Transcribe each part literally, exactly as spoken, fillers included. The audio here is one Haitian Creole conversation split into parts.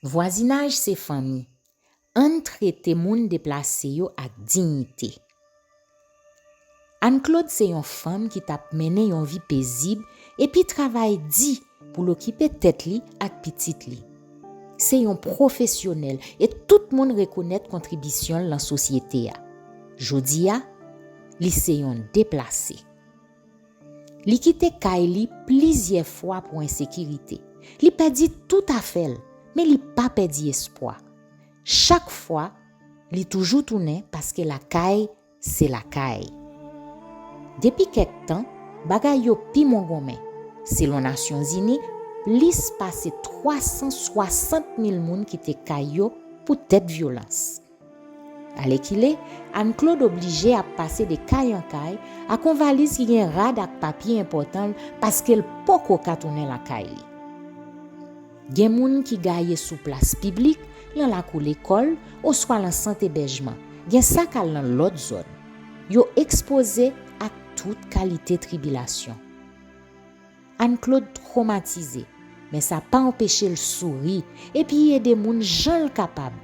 Vwazinaj se fanmi. Ann trete moun deplase yo ak diyite. Anne Claude se yon fanm ki t ap mennen yon vi pezib epi travay di pou l okipe tèt li ak pitit li. Se yon pwofesyonèl e tout moun rekonèt kontribisyon l nan sosyete a. Jodi a, li se yon deplase. Li kite kay li plizyè fwa pou ensekirite. Li pèdi tout afè l, men li pa pèdi espwa. Chak fwa, li toujou tounen paske lakay se lakay. Depi kèk tan, bagay yo pi mongonmen. Selon Nasyonzini, plis pase twa san swasant mil moun kite kay yo poutèt vyolans. Alèkile, Anne Claude oblije ap pase de kay an kay ak yon valiz ki gen rad ak papye enpòtan l paske l poko ka tounen lakay li. Gen moun ki gaye sou plas piblik, nan lakou lekòl, oswa nan sant ebèjman. Gen sa k al nan lòt zòn. Yo ekspoze ak tout kalite tribilasyon. Anne Claude twomatize, men sa pa anpeche l souri epi ede moun jan l kapab,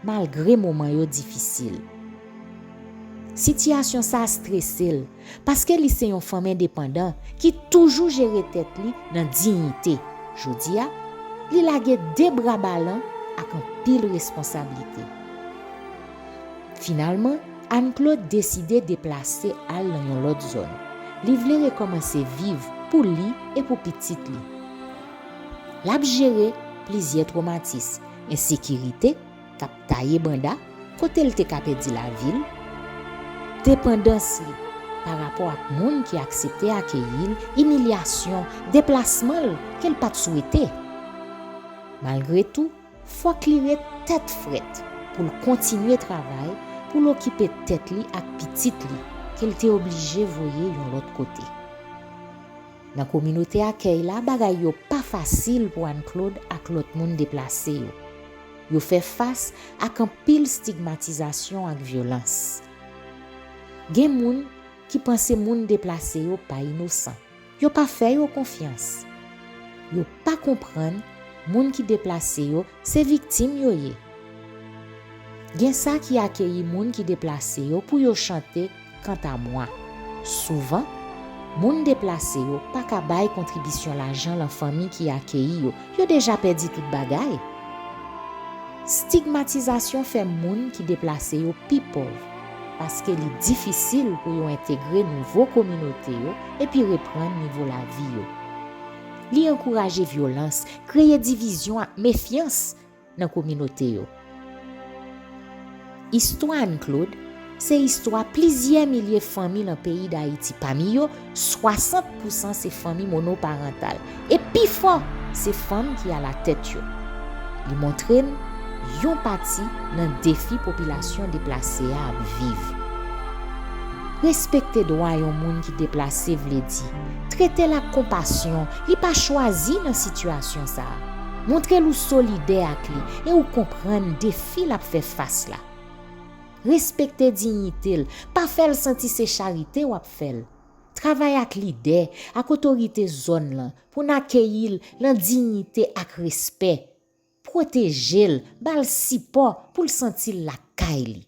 malgre moman yo difisil. Sitiyasyon sa a strese l, paske li se yon fanm endepandan ki toujou jere tèt li nan diyite. Jodi a, li lage de bra balan ak anpil responsablite. Finalman, Anne Claude deside deplase al nan yon lòt zòn. Li vle rekòmanse viv pou li e pou pitit li. L ap jere plizyè twomatis, ensekirite k ap taye banda, kote l te ka pèdi lavi l, depandans li pa rapò ak moun ki aksepte akeyi l, imilyasyon, deplasman l ke l pa t swete. Malgre tou, fòk li ret tèt frèt pou l kontinye travay, pou l okipe tèt li ak pitit li ke l te oblije voye yon lòt kote. Nan kominote akèy la, bagay yo pa fasil pou Anne Claude ak lòt moun deplase yo. Yo fè fas ak anpil stigmatizasyon ak vyolans. Gen moun ki panse moun deplase yo pa inosan. Yo pa fè yo konfyans. Yo pa konprann moun ki deplase yo se viktim yo ye. Gen sa ki akeyi moun ki deplase yo pou yo chante "Quant à moi". Souvan, moun deplase yo pa ka bay kontribisyon lajan lan fanmi ki akeyi yo. Yo deja pèdi tout bagay. Stigmatizasyon fè moun ki deplase yo pi pòv, paske li difisil pou yo entegre nouvo kominote yo epi reprann nivo lavi yo. Li ankouraje vyolans, kreye divizyon ak mefyans nan kominote yo. Istwa Anne Claude se istwa plizyè milye fanmi nan peyi Dayiti. Pami yo, swasant pousan se fanmi monoparantal, e pifò se fanm ki alatèt yo. Li montre n yon pati nan defi popilasyon deplase a ap viv. Respekte dwa yon moun ki deplase vle di trete l ak konpasyon, li pa chwazi nan sitiyasyon sa a. Montre l ou solidè ak li e ou konprann defi l ap fè fas la. Respekte diyite l, pa fè l santi se charite w ap fè l. Travay ak lidè, ak otorite zòn lan pou n akeyi l lan diyite ak respè. Pwoteje l, ba l sipò pou l santi l lakay li.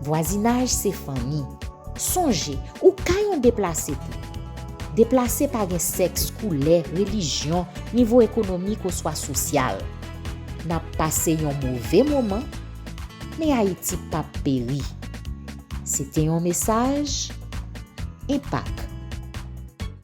Vwazinaj se fanmi. Sonje, ou ka yon deplase tou. Deplase pa gen sèks, koulè, relijyon, nivo ekonomik oswa sosyal. N ap pase yon move moman, men Ayiti p ap peri. Se te yon mesaj Enpak